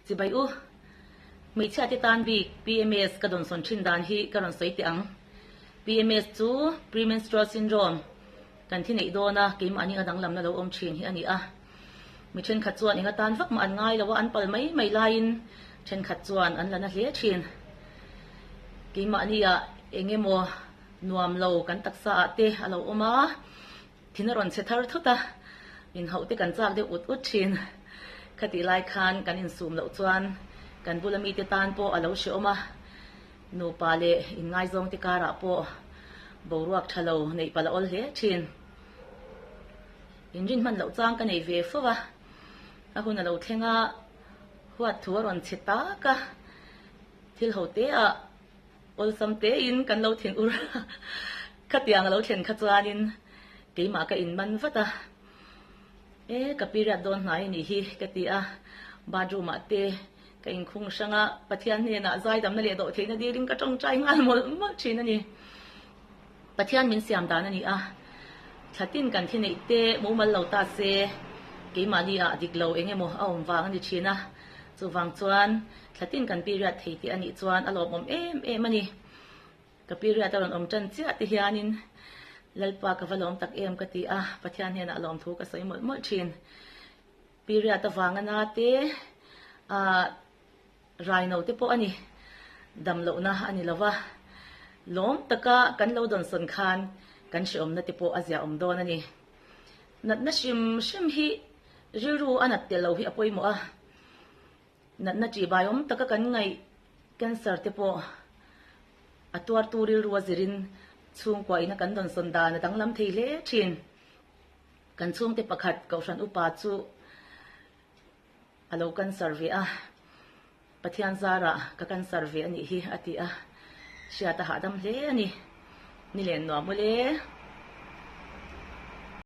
Chibai u, hmeichhia te tan bik PMS ka dawnsawn thin dan hi ka rawn sawi teh ang. PMS chu Premenstrual Syndrome kan thi neih dawn a, keimahni a danglamna lo awm thin hi a ni a. Mi thenkhat chuan eng atan vak mah an ngai lo a, an pal mai mai laiin thenkhat chuan an la na hle thin. Keimahni ah eng emaw nuam lo kan taksa ah te a lo awm a, thin a rawn chhe thar thut a, inhauh te kan chak deuh ut ut thin. Khatih lai khan kan insum loh chuan kan bula mite tan pawh a lo hrehawm a, nupa leh inngaizawng te karah pawh boruak tha lo neih palh a awl hle thin. Inrin hman loh chang ka nei ve fo a, a hun a lo thleng a, huat thu a rawn chhe tak a, thil ho te ah awlsam te in kan lo thin ur a, khatiang a lo thlen kha chuanin keimah ka inman vat a, e ka period dawn hnai a nih hi ka ti a, bathroom ah te ka inkhung hrang a, Pathian hnenah zaidamna leh dawhtheihna dilin ka tawngtai nghal mawlh mawlh thin a ni. Pathian min siam dan a ni a, thlatin kan thi neih te mumal lo ta se keimahni ah dik lo eng emaw a awm vang a ni thin a, chuvang chuan thlatin kan period thei tih a nih chuan a lawmawm em em a ni. Ka period a rawn awm tan chiah te hianin Lalpa ka va lawm tak em ka ti a, Pathian hnenah lawmthu ka sawi mawlh mawlh thin. Period avanga na te ah Raino te pawh a ni, dam lohna a ni lova, lawm taka kan lo dawnsawn khan kan hreawmna te pawh a ziahawm dawn a ni. Natna hrim hrim hi rilru a nat tel lo hi a pawimawh a, natna ṭihbaiawm taka kan ngaih cancer te pawh a tuartu rilru a zirin chhungkua ina kan dawnsawn dan a danglam thei hle ṭhin. Kan chhungte pakhat Kohhran upa chu A lo cancer ve a, Pathian zarah ka cancer ve a nih hi a ti a, hriat a hahdam hle a ni. Ni len nuam ule.